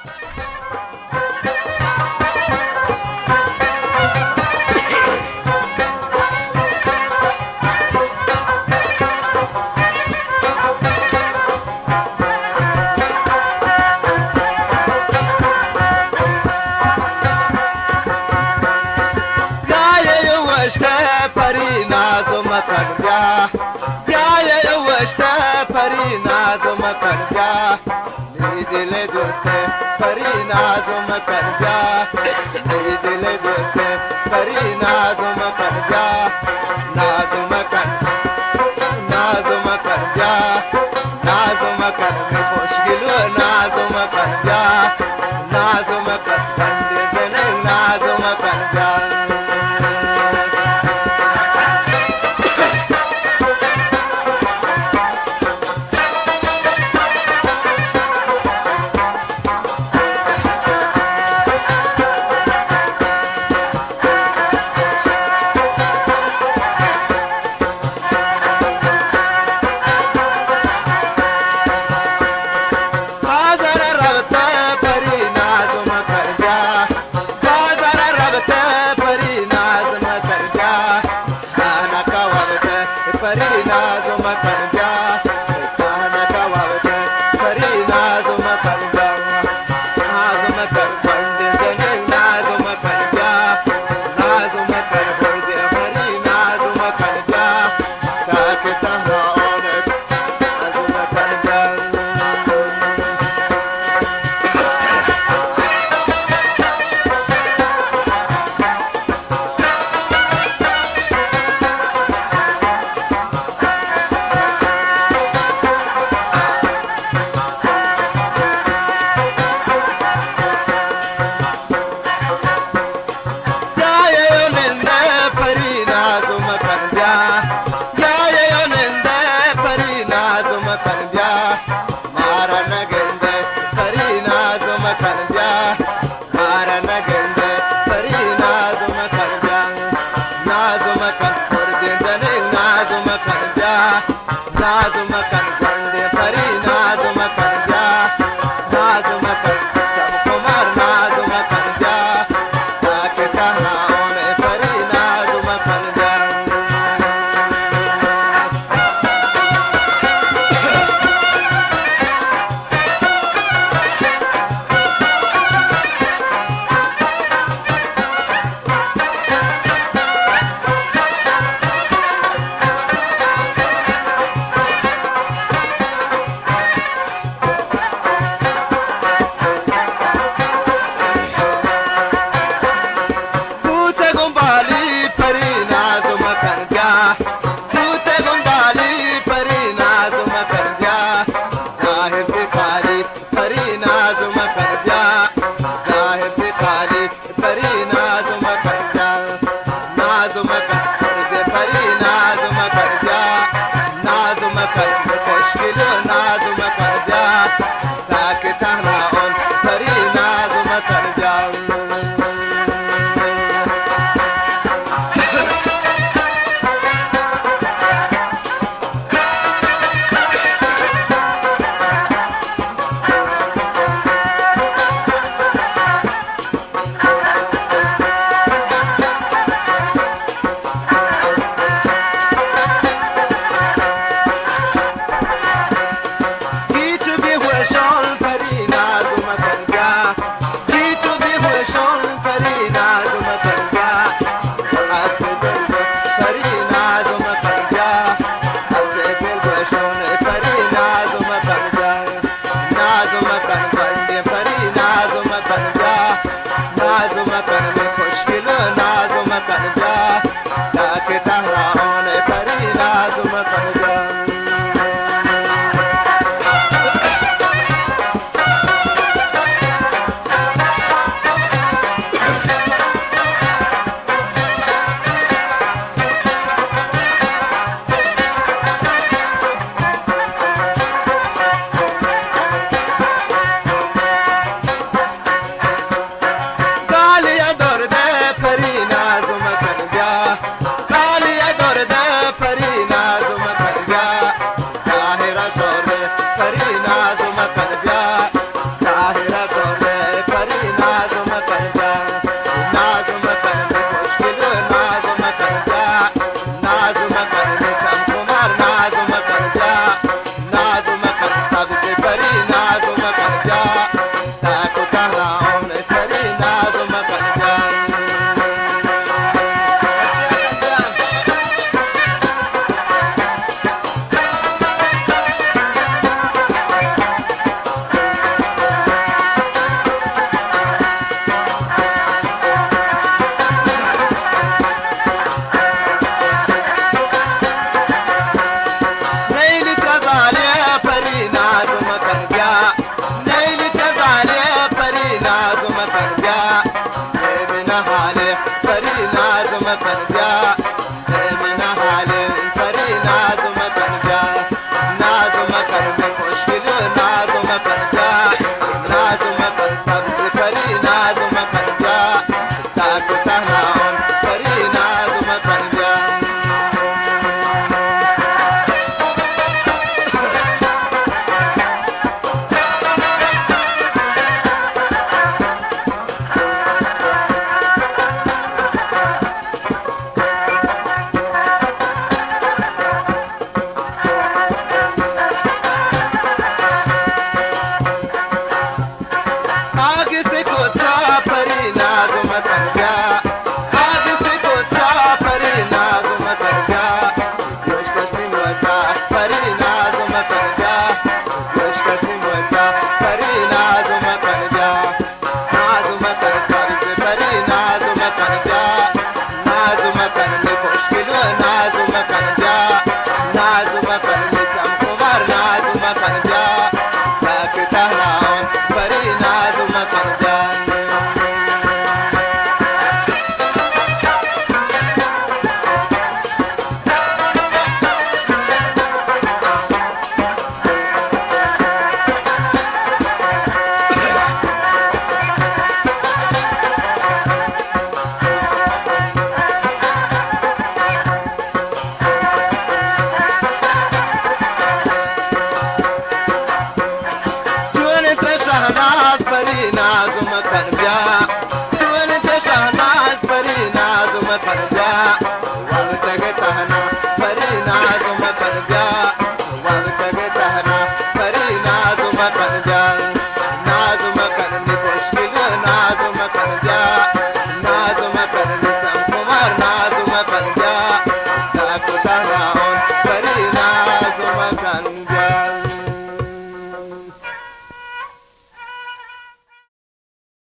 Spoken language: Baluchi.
جاہ وشتہ پری ناز مکن بیا، جاہ وشتہ پری ناز مکن بیا۔ نی دل دوست پری ناز مکن بیا، نی دل دوست پری ناز مکن بیا۔ ناز مکن، ناز مکن بیا، ناز مکن، خوشگلو ناز مکن بیا۔ ناز مکن، بندے جنگ ناز مکن بیا۔ بازار ربط پری ناز مکن بیا، بازار ربط پری ناز مکن بیا۔ کانک وقت پری ناز مکن بیا، کانک وقت پری ناز مکن بیا۔ ناز مکن بند جنگ ناز مکن بیا، ناز مکن برد پری ناز مکن بیا۔ تاک تہا اونک ناز مکن بیا۔ جاہ و نند پری ناز مکن بیا، جاہ و نند پری ناز مکن بیا۔ مارا نگند پری ناز مکن بیا، مارا نگند پری ناز مکن بیا۔ ناز مکن، پردین جنگ ناز مکن بیا۔ ناز مکن، گونڈیں پری ناز مکن بیا۔ ناز مکن، چم کمار ناز مکن بیا۔ تاک تہا اونک پری ناز مکن بیا۔ سے کوچا پری ناز مکن بیا، آج سے کوچا پری ناز مکن بیا، دوش کسی مچا پری ناز مکن بیا، دوش کسی مچا پری ناز مکن بیا، ناز مکن سر سے پری ناز مکن بیا، ناز مکن می خوشگلو ناز مکن بیا، ناز مکن می چم خمار ناز مکن بیا، تاکہ تہنا پری ناز مکن جان۔ جوان تہ شہناز پری ناز مکن بیا۔